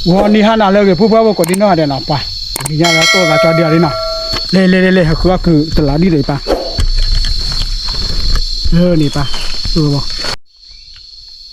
ဂီၤနံၤဟါနၤလၢအဂ့ၤ ပုၢ်ဖိဖိကိးဒံနီၢ်ဂၤဒဲးနီၤ ပှၤ ပကညါလၢတိၢ်သးကၠီဒံးအီၤလံနီၤ လဲၤလဲၤလဲၤလဲၤ ဟဲဃုအီၣ်ကုၤတလးဒံးဒီးအံၤပၢ် လၢန့ၣ်ပၢ်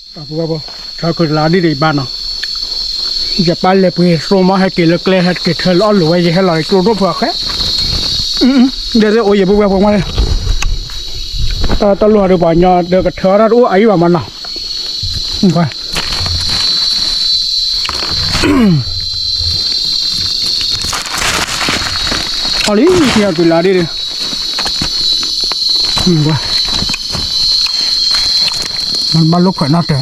ပုၢ်ဖိ ပှၤပုၢ်ဖိ ထၢကုၤတလးဒံးဒီးအံၤပၢ်နီၤ ယပၢ်လဲၤပှ့ၤသိမီၢ် ဟဲက့ၤလၢကျဲ ဟဲက့ၤထၢလၢအီၣ်လိၤဝဲ ယဟဲလီၤကျိဒိၣ်ဖုးအဃဲ ဒဲသ့ၣ်အိၣ်ယံၤ ပုၢ်ဖိဖိမး တၢ်လိၣ်ဟးဒီးပှၤညီဒီးကထၢအီၣ်တၢ်တအိၣ်အအံၤဘၣ်မးနီၤ အီၤလံ ထံအီၤကုၤလၢဒံးဒံး ဘၣ်လိာ်ခွဲးနီၣ်တဲ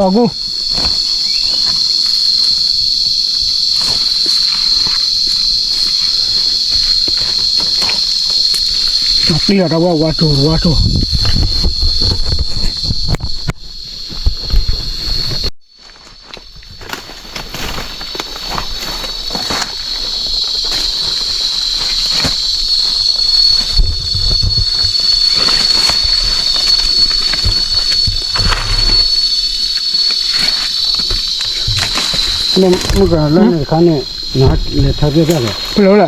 ာ် ဝဲ ဒီးကူ တံၢ်အီၤတၢ်ဝဲ ဝါထိၣ် ဝါထိၣ် မုၢ်ကလၢန့ၣ်တခါန့ၣ် နလဲၤထၢဖျဲၣ်ဖျၢၣ်လဲၣ် ဖဲလဲၣ် လၢ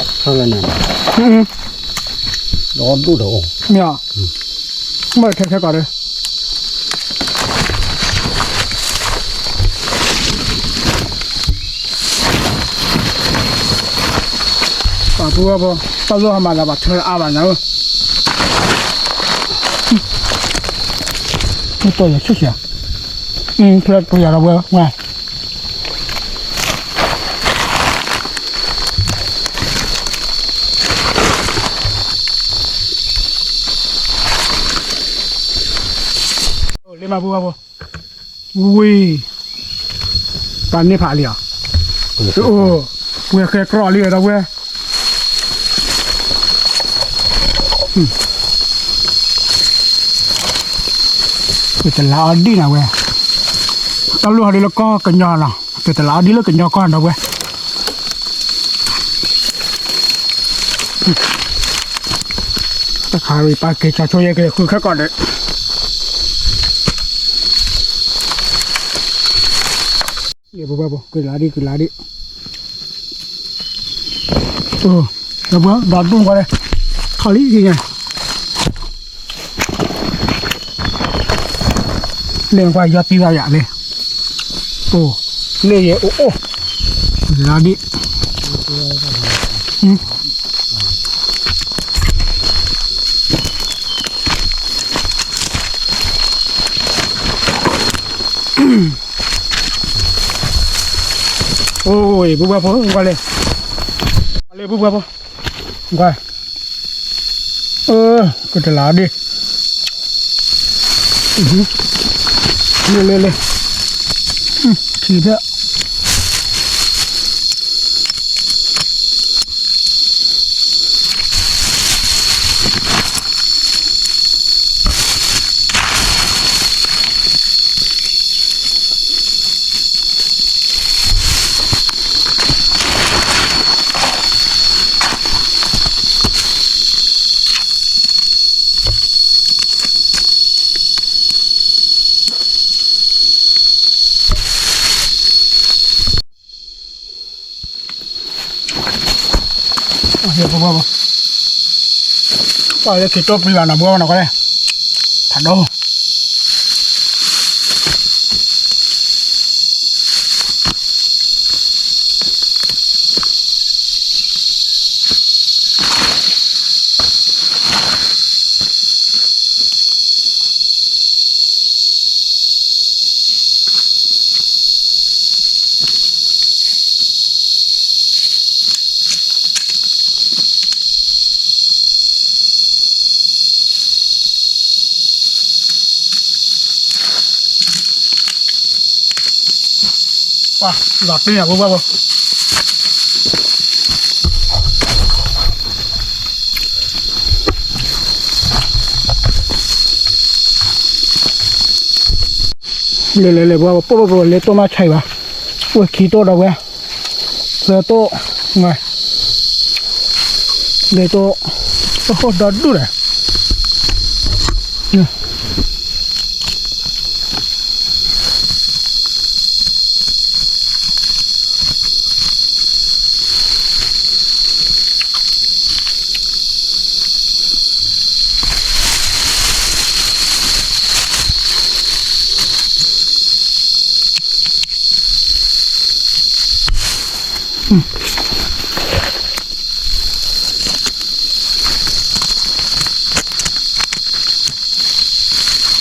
ထၢဖျဲၣ်န့ၣ် ဒီဒူၣ်ဒီးအိၣ် မ့ၢ် မ့ၢ်ထဲထဲကီးဒီး ပှၤပုၢ်ဝဲၢ်ဖိ တၢ်လိၣ်ဟးမၤသးဘၣ်ထၢအါဘၣ်နၤဧၢ မ့ၢ်တီၢ်ယၤဆူၣ်ဆူၣ်ဧါ ဖျၢၣ်ပယီၤဒီးဝဲ ဝဲ လၢမၤပူၤဘၣ်ဖိ ဝံၤ ပှၤန့ၢ်ဖးလံဧါ အိၣ် ဝဲဃဲကြီလံဒီးဝဲ ပတလးအီၤဒံးနၤဝဲ တၢ်လိၣ်ဟးဒ်လၢကီၢ်ကညီနီၤ ပတလးအီၤဒ်လၢကညီကီၢ်ဒီးဝဲ တခါဝံၤပာ်က့ၤကၠီဆိယဲက့ၤဃုခဲကီးဒီး ယပူၤဘၣ်ပူၤ ကလၤဒံး ကလၤဒံး ဒီးပှၤ ဒီးတူၢ်ကွၢ်လဲၣ် ထီၣ်လံယဲ လဲၤကွၢ်ယီၤသံဘၣ်ယၤလဲၣ် အိၣ် လၢယဲအိၣ်အိၣ် ကလၤဒံး အိၣ် ပုၢ်ဘၣ်ဖိ ကွၢ်လဲၣ် ကွၢ်လဲၣ် ပုၢ်ဘၣ်ဖိ ကွၢ် ကတလးဒံး လဲၤလဲၤလဲၤ ထံၣ်ဖျၢၣ် ပှၤလၢခံတိၢ်ပျံၤဘၣ်နီၤ ဘှီဘၣ်နီၤကီးလဲၣ် ဖးဒိၣ် ပှၤ လီၤတံၢ်ညါ ပုၢ်ဘၣ်ဖိ ပှၤ လဲၤလဲၤလဲၤ ပှၤပိၢ်ပိၢ်ပိၢ် လဲၤတိၢ်မးဆါအံၤဘၣ်, အိၣ်ခံတိၢ်ဒီးဝဲ, သၢတိၢ်, လဲၤတိၢ်, အိၣ်ဒီဒူၣ်ဒီး အိ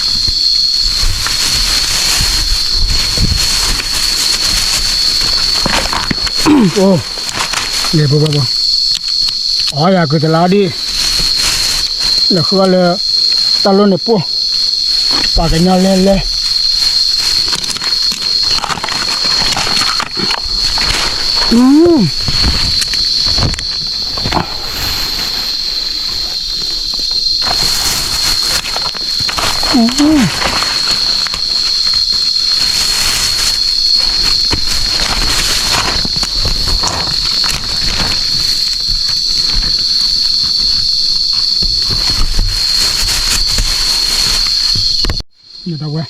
ၣ်, လဲၤပှၤပှၤပှၤ, အီယၤကုၤတလါဒ်, လဲၤဃုအီၣ်လၢ တၢ်လိၣ်န့ၣ်ပိၢ်, ပှၤကညီလဲၤလဲၤ န့ၣ်တဝဲ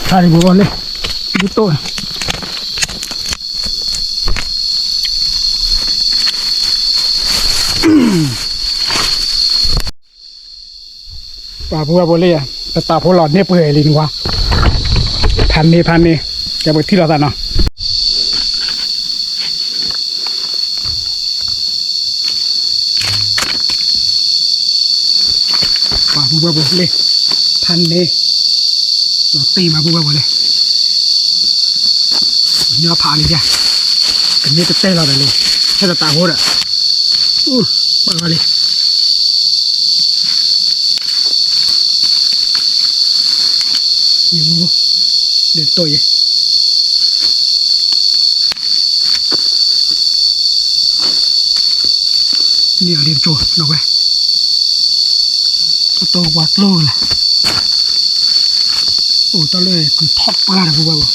ဖးဒံးဘိဘိလံ, ဒ်တိၢ်, ပှၤပူၤဝဲဘိလံ, ပတးဖိလီၤန့ၢ်ပှဲၤလံန့ၣ်ဝဲ, ဖးန့ၢ်ဖးန့ၢ်, ကဲပကထံၣ်လိာ်သးနီၤ. ပှၤပူၤဝဲဘိလံ, ဖးန့ၢ်, လီၤတံၢ်မးပူၤဝဲဘိလံ, ညီဖးလံယါ, ကန့ၢ်တတဲလီၤဒီးလံ, ဟဲတတးဖိဒီး, ပှၤလံ ယမူ, ဒ်တိၢ်ယဲ, န့ၢ်အီၤဒ်တကၠိၤဒီးဝဲ, တတိၢ်ဝါကျိၣ်လၢ်, အိၣ်တၢ်လၢကုၤထီၣ်ပှၢ်ဒီးပူၤဝဲဘၣ်.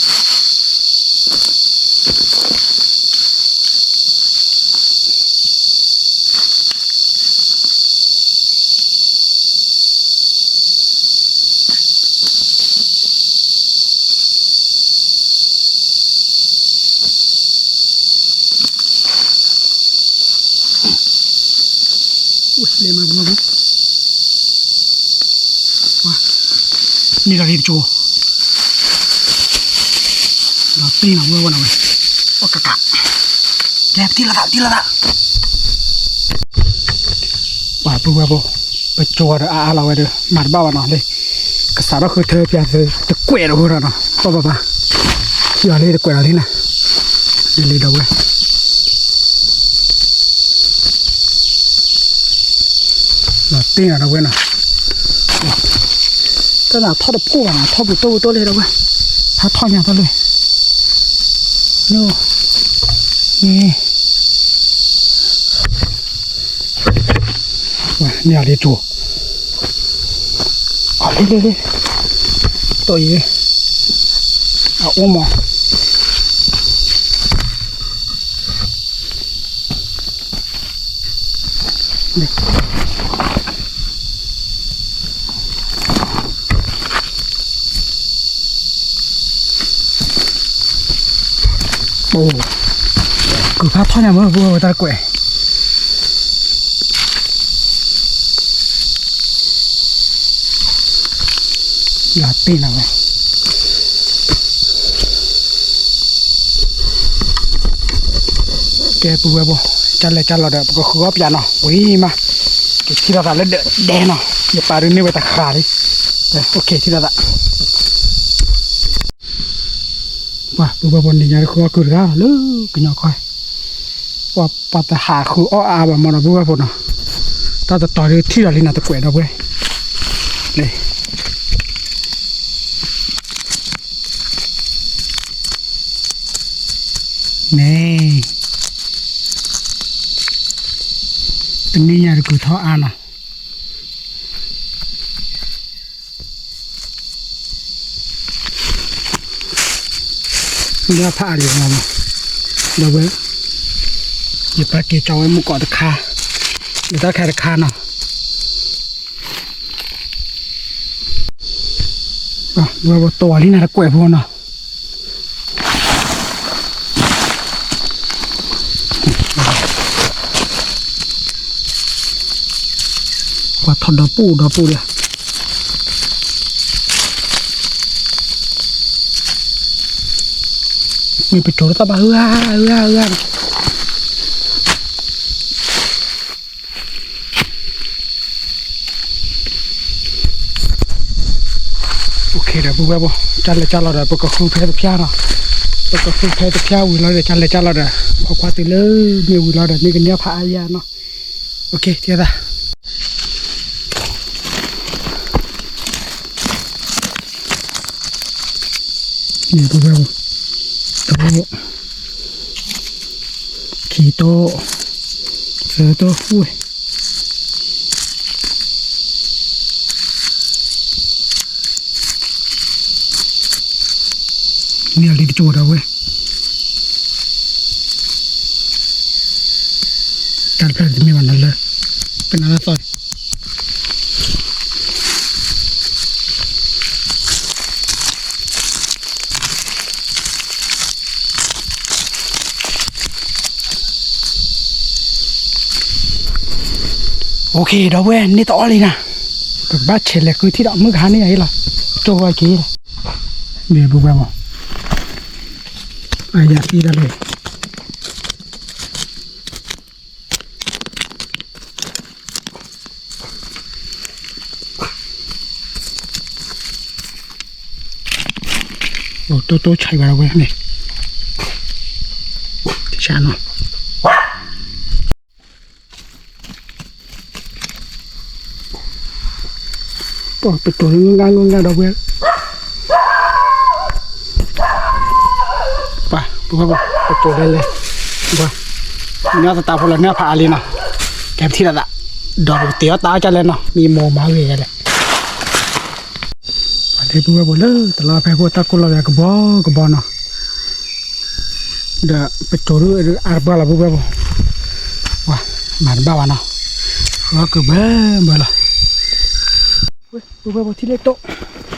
လဲၤမၤပူၤမၤပူၤ, န့ၢ်ဒီးလံတကၠိၤ, ဒီးတ့ၢ်နီၤပူၤဝဲနီၤဝဲ, အီၣ်ကကး, ကဲပတံၢ်လီၤသး ပတံၢ်လီၤသး. ပှၤပူၤဝဲဘိ, ပကၠိၤဒီးအါအါလီၤဝဲဒီး မၤတဘၣ်ဘၣ်နီၤလံ, ကစးထီၣ်ဃုထၢပၠးသုတကွဲးဒီးဖိဒီးနီၤ, ပၢ်ပၢ်ပၢ်, ထံၣ်အီၤလံတကွဲးဒီးလံနၤ, လံလံဒီးဝဲ လီၤတ့ၢ်နီၤဒီးဝဲနီၤ, တၢ်နၤထီၣ်တဖိဘၣ်နီၤ, ထီၣ်ပူၤတိၢ်ပူၤတိၢ်လံဒီးဝဲ, ဖးထီၣ်ညါထီၣ်လံ, န့ၣ်, န့ၣ်အီၤလံကၠိၤ, အီၤလံလံလံ, တိၢ်အံၤ, အအိၣ်မး အိၣ်, ကုၤဖးထီၣ်ညါမ့ၢ် ပဝဲတၢ်တကွဲး, လၢတ့ၢ်နၤဝဲ ကဲပုၢ်ဝဲၢ်ဖိ, ကၢ်လဲၤကၢ်လီၤဒီး ပကဃုအီၣ်ပၠးနီၤ, ဝံၤမး, ကထံၣ်လိာ်သးလၢဒၢးဒဲနီၤ, ယပာ်ဒုးန့ၢ်ဝဲတဃာ်လံ, အိၣ်ခ့ထံၣ်လိာ်သး ပှၤပုၢ်ဝဲၢ်ဖိ နံၤညါတဃုအီၣ်ကုၢ်တဂၤလၢကညီခီ, ပှၤ ပှၤတဟးဃုအီၣ်အါဘၣ်မးဒီးပုၢ်ဝဲၢ်ဖိနီၤ, တၢ်တတီၤဒုးထံၣ်ဒီးလံနၤတကွဲးဒီပုၢ်ဝဲၢ်, န့ၣ် တနံၤညါတကုၤထီၣ်အါနီၤ မ့ၢ်ဖးအါလံမးမး, ဒီပုၢ်ဝဲၢ်, ယပာ်က့ၤကၠီဝဲမုၢ်ကီးတခါ, ဒီးတၢ်ခါတခါနီၤ, ပုၢ်ဝဲၢ်ဖိ တီၤလံနၤတကွဲးဖိနီၤ ပှၤထီၣ်ဒီပူၣ်ဒီပူၣ်ဒီး, မ့ၢ်ပကၠိၤလၢတၢ်ဘၣ် ဟၢအၢအၢအၢနီၤ အိၣ်ခ့ဒီးပုၢ်ဝဲၢ်ဖိ, ကၢ်လဲၤကၢ်လီၤဒီး ပကဃုဖဲတဖျါနီၤ, ပကဃုဖဲတဖျါဝံၤလီၤဒီး ကၢ်လဲၤကၢ်လီၤဒီး ခွါခွါတုၤလၢမ့ၢ်ဝံၤလီၤဒီး မ့ၢ်ကန့ၢ်ဖးအါယါနီၤ, အိၣ်ခ့ ထံၣ်သး န့ၣ်ပုၢ်ဝဲၢ်ဖိ, တိၢ်, ခံတိၢ်, သၢတိၢ်, ဝဲ မ့ၢ်အလံတကၠိၤဒီပုၢ်ဝဲၢ်, တၢ်တဖျၢၣ်တမ့ၢ်ဘၣ်နီၤလၢ, ကနၣ်လၢသီၣ် အိၣ်ခ့ ဒီပုၢ်ဝဲၢ် န့ၢ်တအီၣ်လံနၤ, ပကဘၣ်ဆဲးလဲၤဃုထံၣ်ဒီး မုၢ်ကဟါန့ၣ်ယၤအံၤလီၤ, ကၠိဝဲက့ၤလီၤ, မ့ၢ်ပုၢ်ဝဲၢ်မး, အယၤသံတၢ်လၢ တိၢ်တိၢ်ဆံးဘၣ်ဒီပုၢ်ဝဲၢ်န့ၣ်, တဆၣ်နီၤ ပကတိၤလၢငါငါဒီပုၢ်ဝဲၢ်, ပှၤ ပုၢ်ဝဲၢ် ပကတိၤလၢလဲၣ်, ပှၤ ညီသတးဖိလၢန့ၢ်ဖးအါလံနီၤ, ကဲပထံၣ်လိာ်သး, ဒီးပကတဲအီၣ်တၢ်အီၣ်ကၢ်လဲၣ်နီၤ, မ့ၢ်မိၢ်မၤဂ့ၤယၤလဲၣ် ပှၤလၢပုၢ်ဝဲၢ်ဖိလၢတလီၤဖဲဖိတၢ်ကိၢ်လီၤဝဲကဘီကဘီနီၤ, ဒီးပတိၤဒုးအါတပှၢ်လီၤပုၢ်ဝဲၢ်ဖိ, ပှၤ မၤတဘၣ်ဘၣ်နီၤ, ဃုအီၣ်ကုၢ်ဘၢဘၢလီၤ, ပုၢ်ဝဲၢ်ဖိထံၣ်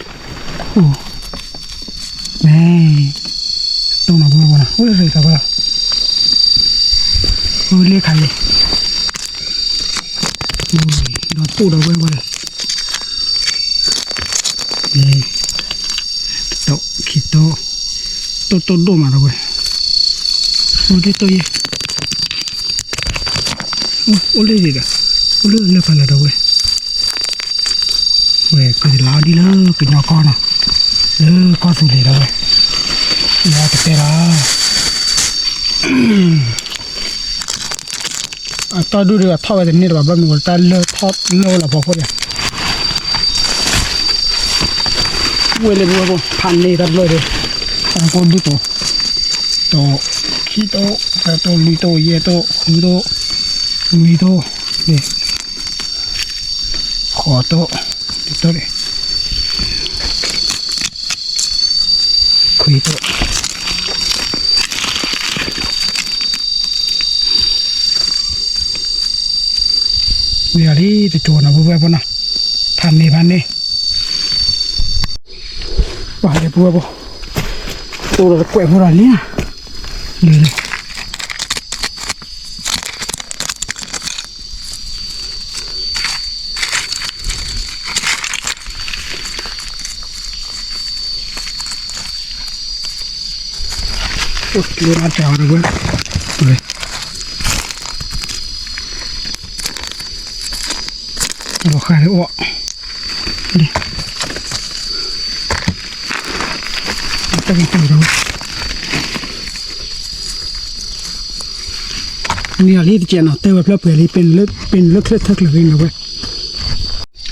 လၢတိၢ်, မ့ၢ် တိၢ်နီၤပုၢ်ဝဲၢ်ဖိနီၤ, အိၣ်လၢသးဘၣ်လီၤ, အိၣ်လၢခါလံ ဒီးတိၢ်ဒီပုၢ်ဝဲၢ်ဖိဒီး, တတိၢ်ခံတိၢ်, တိၢ်တိၢ်ဒိၣ်မးဒီပုၢ်ဝဲၢ်, အိၣ်လၢတိၢ်ယဲၢ်, အိၣ်လၢဒံးဒီး, အိၣ်လၢလၢပှၤလၢဒီပုၢ်ဝဲၢ် ဝဲကုၢ်တလါအီၤဒ်လၢကညီကီၢ်နီၤ, လၢကီၢ်သူလ့ၤဒီပုၢ်ဝဲၢ်, လၢကတဲလီၤ, အတီၢ်ဒုၣ်ဒုၣ်အထီၣ်ဝဲတန့ၢ်လၢၤဘၣ် ဘၣ်မနုၤဃိတၢ်လၢထီၣ်လၢလီၤဖီခိၣ်ယါ, ဝဲလၢပုၢ်ဝဲၢ်ဖိ ဖးန့ၢ်တၢ်တဖျၢၣ်ဒီး, အကိၣ်ဒုၣ်တိၤ, တိၢ်, ခံတိၢ်, သၢတိၢ်, လွံၢ်တိၢ်, ယဲၢ်တိၢ်, ဃုတိၢ်, နွံတိၢ်, ဃိးတိၢ်, ခွံတိၢ်, မ့ၢ်လီၤလံတကၠိၤနီၤ ပုၢ်ဝဲၢ်ဖိနီၤ, ဖးန့ၢ်ဖးန့ၢ်, ပှၤလၢပုၢ်ဝဲၢ်ဖိ, တိၢ်ဒီးတကွဲးဖိဒီးလံ, လၢလၢ အိၣ်လၢအတၢ်ဝဲတဝဲ, လီၤဃာ်ဒီးအီၣ်, တၢ်ကတၢၢ်ဒီး မ့ၢ်အီၤလံတကဲးနီၤ တဲဝဲဖျၢၣ်ပှဲၤလံ ပ့ၤနလၢချၢၣ်ထၢၣ်ကျၢၤဂ့ၤနီၤဝဲ,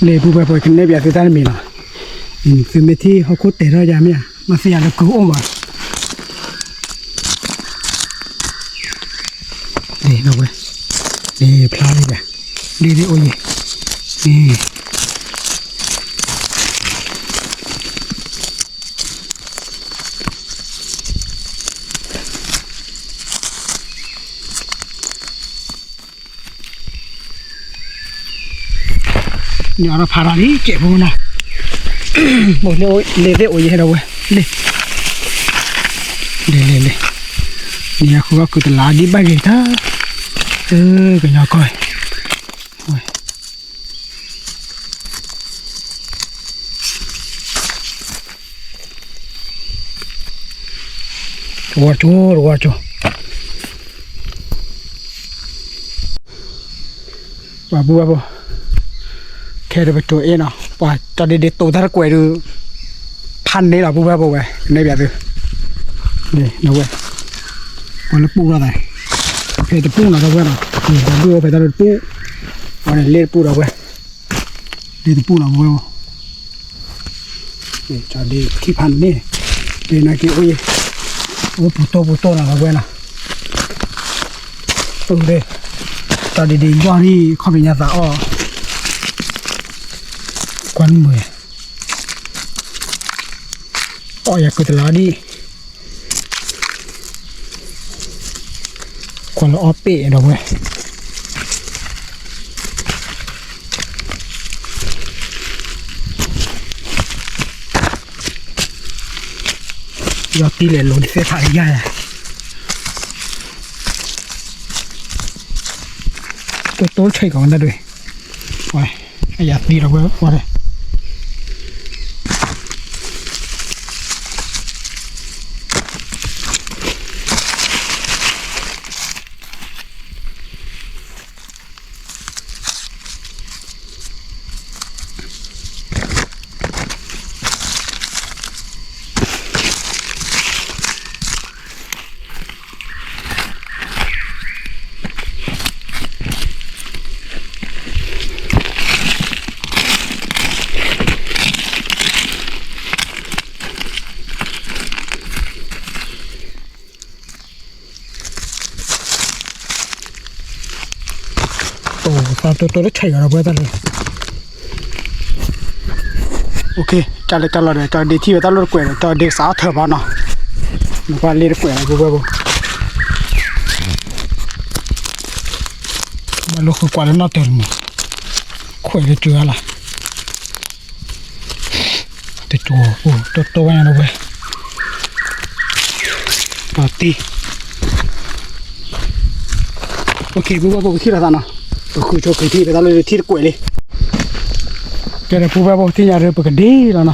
လံာ်ပူၤဝဲပှဲၤကနဲၣ်ပၠးသုတၢ်တမံၤနီၤ, သုမ့ၢ်ထံၣ်ဟီၣ်ခိၣ်တဲာ်ထီၣ်ယၤမ့ၢ်ဧါ မၤသ့ယၤလၢကုၢ်အိၣ်မး ဒ်နီၤဝဲ, ဒ်ဖျါလံဝဲ, ဒ်ဒ်အိၣ်ယံၤ, န့ၣ်အီၤဖးထီၣ်လံ ကဲးဖိနီၤ, ဘိလ့ၣ်သ့ၣ်အိၣ်ယံၤဟဲဒီးဝဲ, လ့ၣ်, လ့ၣ်လ့ၣ်လ့ၣ်, န့ၣ်အဃုအီၣ်ကုၢ်တလးဒ်ဘၣ်ဂ့ၤတၢ်, ကညီကီၢ် တဝီကၠိ တဝီကၠိ, ပှၤဘူၣ်ဘၣ်ဘိ, ခဲဒီးပတိၤအ့ၣ်နီၤ ပှၤကၠီဒ့ဒ့တိၤတၢ်တကွဲးဒုး, ဖးန့ၢ်လီၤဘူၣ်ဘၣ်ဘိဝဲ ကနဲၣ်ပၠးသု, ဝဲ, ပှၤလၢပူၣ်ထီၣ်သး, ဖဲတပူၣ်နီၤဒီးဝဲနီၤ, ပှၤဘူၣ်ဝဲဖဲတၢ်လၢတပူၣ်, ပှၤန့ၣ်လ့ၣ်တပူၣ်ဒီးဝဲ လ့တပူၣ်နီၤဝဲ, ကၠီဒ့ခံဖးန့ၣ်, ဒ်နာ်က့အိၣ်ယံၤ, အိၣ်ပူၤတိၢ်ပူၤတိၢ်နီၤဝဲနီၤ, အိၣ်ဒ့, ကၠီဒ့ဒ့ယွၤဒ်ခီပညီသးအီၣ်, ကွၢ်မုာ်, အီၣ်ယၤကုၢ်တလးဒ် ကွၢ်လၢအီၣ်ပ့ၣ်ဒီးဝဲ, ယီၤတံၢ်လဲၤလိၤဒ်သ့ၣ်ဖးယါယၤ, တိတိဆဲးကီးဝဲဒၣ်ဒွဲၣ်, အယၤသံဒီးဝဲဝဲဒၣ် တိၢ်သးတိၢ်တိၢ်လၢဆဲးဂၤဒီးပှဲၤတၢ်လၢ, ကၢ်လၢကၢ်လီၤဒီး ကၠီဒ့ထံၣ်ဝဲတၢ်လီၢ်တကွဲးဒီး ကၠီဒ့ကစးအီၣ်ထၢၣ်ဘၣ်နီၤ, နကွၢ်လ့တကွဲးလၢပူၤဝဲပူၤ, ဘၣ်လၢဃုကွၢ်လၢနီၣ်တၢၤတမံၤ, ခွဲးလၢကၠူၤအါလၢ် တကၠိၤပူၤ တိၢ်တိၢ်ဝဲညါလၢဝဲ ပှၤတံၢ် ပူၤဝဲပူၤပထံၣ်လိာ်သးနီၤ, ပဃုဆိက့ၤထံၣ်ပတၢ်လၢထံတကွဲးလံ, ကဲဒီးပူၤဝဲပူၤပထံၣ်ညါဒီး ပကဒ့လီၤနီၤ,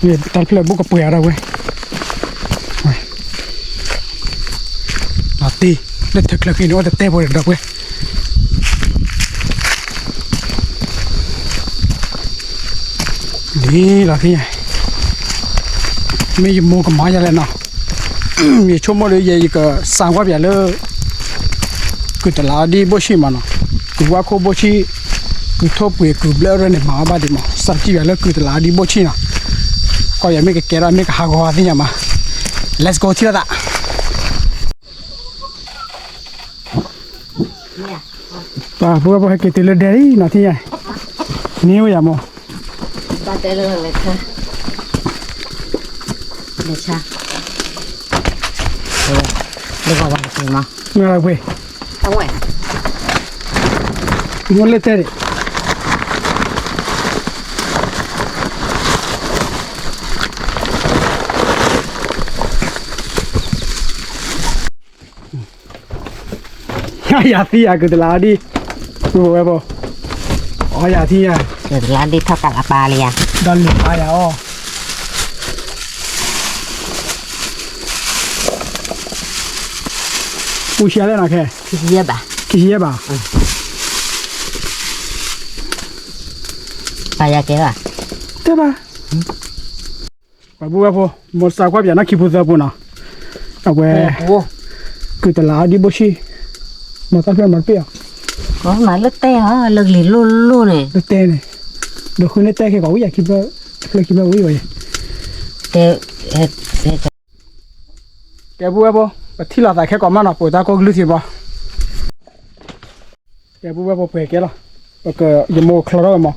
မ့ၢ်တၢ်ဖျၢၣ်ဘိၣ်ကပှဲၤအီၤဒီးဝဲ ပှၤတံၢ် လၢထၢၣ်ချၢဃံန့ၣ် အိၣ်တတဲဖိဒီးဒီးပှဲၤ လံလီၤသ့ၣ်ညါ, မ့ၢ်ယမိၢ်ကမၤယၤလဲၣ်နီၤ, ယဆိကမိၣ်ဒီးယဲ ယကစးကွၢ်ပၠးလၢ ကုၢ်တလးဒ်ဘိၣ်ဆံၣ်မးနီၤ, ကုၢ်ဝါခိၣ်ဘိၣ်ဆံၣ်, ကုၢ်ထိၣ်ပှ့ၤ ကုၢ်ဘျၢရၢန့ၣ် မၤအီၤဘၣ်ဒံးမး, စးထံၣ်ပၠးလၢကုၢ်တလးဒ်ဘိၣ်ဆံၣ်နီၤ, ကီၢ်ယၤမ့ၢ်ကကဲထီၣ် မ့ၢ်ကဟးဂီၤသ့ၣ်ညါမး, Let's go ထံၣ်လိာ်သး ပှၤဖိဝဲဖိဟဲက့ၤတုၤလၢဒဲလံနီၤထံၣ်ညါ, န့ၢ်ဝဲယၤမး, ဘၣ်တဲလၢလဲၤဆါ, လဲၤဆါ, လၢဂီၤဘၣ်တက့ၤမး, မ့ၢ်လၢပှဲၤ, အဝဲ, မ့ၢ်လၢတဲဒံး ယၤသံယၤကုၢ်တလးဒ်, ဝဲဘီ, အီယၤသံယၤ, ကုၢ်တလးဒ်ထီၣ်ကးလးပာ်လံယၤ, ဒီးလၢပာ်ယၤအီၤ, ပူၤဆံးလဲၣ်နီၤခဲ, ခံဆံယဲၢ်ဘၣ်, ခံဆံယဲၢ်ဘၣ်, ပာ်ယၤကဲဘၣ်, တဲဘၣ်, ပှၤပုၢ်ဝဲၢ်ဖိ, မိၢ်စးကွၢ်ပၠးနီၢ်ခံဖိသၢဖိနီၤ, အဝဲ, ကုၢ်တလးအီဒံဘိၣ်ဆံၣ်, မၤတၢ်ဖျၢၣ်မၤတပ့ၢ်အီၤ, မၤလၢတဲဟီ လၢကလံၤလိၣ်လိၣ်န့ၣ်, လၢတဲန့ၣ်, ဒီးဃုန့ၢ်တဲခဲကိးဝံယၤခံဖျၢၣ်, တဖျၢၣ်ခံဖျၢၣ်ဝံယၤ, တဲ ကဲပုၢ်ဝဲၢ်ဖိ, ပထံၣ်လိာ်သးခဲကိးမးနီၤ ပတၢ်ကိၢ်ကလုၢ်ထံဘီ, ကဲပုၢ်ဝဲၢ်ဖိပှဲၤကဲလီၤ, ယမိၢ်ချီထီၣ်ဝဲမး,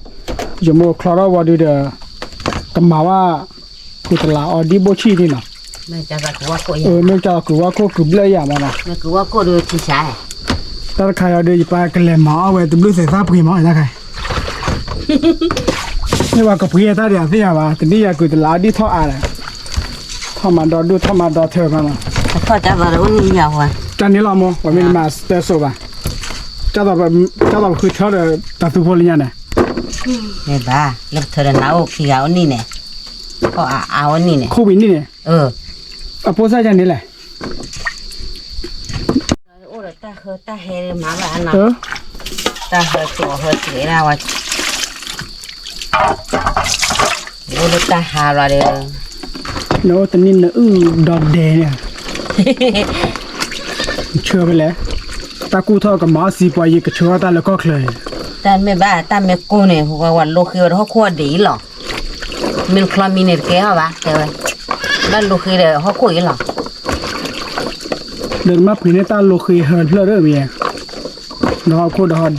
ယမိၢ်ချီထီၣ်ဝံၤဒုဒီး, ကမၤဝဲ, ကုၢ်တလးအီဒံဘိၣ်ဆံၣ်ဒ်နီၤ, မ့ၢ်ကၢ်သီကုၢ်ဝါခိၣ်ကုၢ်ဘျၢၣ်ယၤမးနီၤ, တၢ်တခါအံၤဒီး ယပၢ်ကလဲၤမၤအီၣ်ဝဲတဘျုးသဲးသၣ်ပှ့ၤမးတခါ, မ့ၢ်ပှၤကပှ့ၤတၢ်ဒီးအသ့ၣ်ညါဘၣ် တနံၣ်ယၤကုၢ်တလးအီဒံထီၣ်အါလဲၣ်, ထီၣ်မၤဒီဒူၣ်ထီၣ်မၤဒီထၢမးနီၤ, တၢ်န့ၣ်လီၤမး ပှၤမ့ၢ်တမၤတၢ်စိဘၣ်, ကၢ်သိးပဃုထၢဒီးတၢ်သူဖိလၢညါန့ၣ်, မ့ၢ်ဘၣ် လၢပထၢဒီးနၤအိၣ်ခံဂၤအိၣ်နံၣ်န့ၣ်, ထီၣ်အါအါအိၣ်နံၣ်န့ၣ်, ခိၣ်ဝံၤနံၣ်န့ၣ်, အဖိစၢ်ယၤန့ၣ်လဲၣ် အိၣ်ဒီးတၢ်ဟၢတၢ်ဟဲမၤဘၣ်နီၤ, တၢ်ဟၢစိာ်ဟၢစိာ်ဒၣ်ဝဲ, အိၣ်လၢတၢ်ဟးဘျီဒီး, နအိၣ်တနံၣ်နအုၣ်ဒီဒဲန့ၣ်, ဆၢဖဲလဲၣ်, တၢ်ကူၣ်ထီၣ်ကမၤအီၣ်စံးပှၤယံၤကဆၢထၢၣ်တၢ်လၢကီၢ်ချၢ, တၢ်မ့ၢ်ဘၣ်တၢ်မ့ၢ်ကိၢ်န့ၣ် ဝဲဝဲလိဃ့ဝဲဒီးဟီၣ်ခိၣ်အဒံးအံၤလီၤ, မ့ၢ်ချီမံန့ၣ်တကဲထီၣ်ဘၣ်တဲဝဲ, ဘၣ်လိဃ့ဒီးဟီၣ်ခိၣ်အံၤလီၤ, ဒီးမ့ၢ်ပှ့ၤန့ၢ်တၢ်လိဃ့ဟၢဖျၢၣ်ဒီးမ့ၢ်, ဒီးဟီၣ်ခိၣ်ဒီးဟီၣ်ဒံးန့ၣ်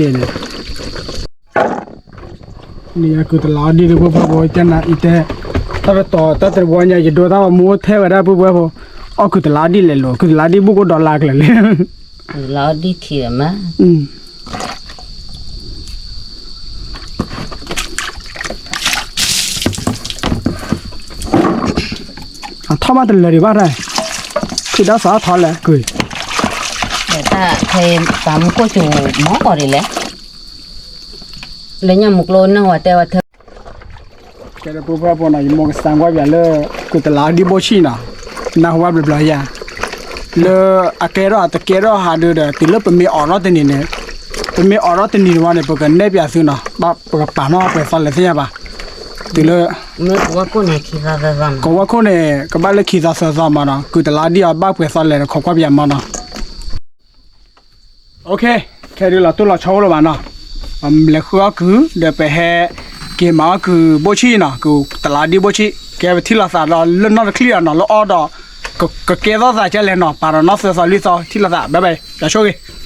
န့ၣ်အကုၢ်တလးအီဒံဒီးပုၢ်ဝဲၢ်ဖိကနၤအံၤတဲ, တၢ်တတီၤတၢ်တဝီညါ ယဒိတၢ်ဝဲမူထဲဝဲဒၣ်ပုၢ်ဝဲၢ်ဖိ, အီၣ်ကုၢ်တလးအီဒံလဲၤလိာ် ကုၢ်တလးအီဒံဘူၣ်ကိၣ်ဒီလါကျၢၤလံ, ကုၢ်တလးအီဒံခံမး, အထီၣ်မးတလၢာ်ဒံးဘၣ်တၢ်, ခံဒီးစးထီၣ်လဲၣ်, တၢ်ခဲပာ်မူခိၣ်စူၤမီၢ်ကီၢ်ဒံးလဲၣ်, လၢညါမူကျိနၢ်ဝဲတဲဝဲထၢ, ကဲဒီးပုၢ်ဝဲၢ်ဖိနီၤ ယမိၢ်ကစၢ်ကွၢ်ပၠးလၢ ကုၢ်တလးအီဒံဘိၣ်ဆံၣ်နီၤ, နၢ်ဟူဘၣ်ဘျီဘျီယၤ, လၢအကဲထီၣ်အတကဲထီၣ်ဟးဒုဒီး တုၤလၢပမ့ၢ်အိးထီၣ်တနံၤန့ၣ်, ပမ့ၢ်အိးထီၣ်တနံၤန့ၣ်ဝဲန့ၣ် ပကနဲၣ်ပၠးသုနီၤ, ဘၣ်ပကပာ်နီၣ်ပှဲၤသီလဲၣ်သ့ၣ်ညါဘၣ်, တုၤလၢ ကဝီၤခိၣ်န့ၣ် ကဘၣ်လၢခံသီသၢသီမးနီၤ, ကုၢ်တလးအီဒံအီၤဘၣ်ပှဲၤသီလဲၣ်ဒီးခိးကွၢ်ပၠးမးနီၤ. ခဲဒုးလီၤတိၢ်လီၤဆီအိၣ်လၢၤဘၣ်နီၤ, လဲၤဃုအီၣ်ကုၢ် ဒီးပဟဲက့ၤမၤအီၣ်ကုၢ်ဘိၣ်ဆံၣ်နီၤ, ကုၢ်တလးအီဒံဘိၣ်ဆံၣ်, ကဲပထံၣ်လိာ်သးဒီးလၢနီၣ်တချံၣ်အီၤနီၤ, လၢအီၣ်ဒီး ကကဲထီၣ်သးကဲလဲၣ်နီၤ, ပာ်ဒီးနီၣ်သၢသီလွံၢ်သီ ထံၣ်လိာ်သး bye bye ယဆိၣ်ဂ့ၤ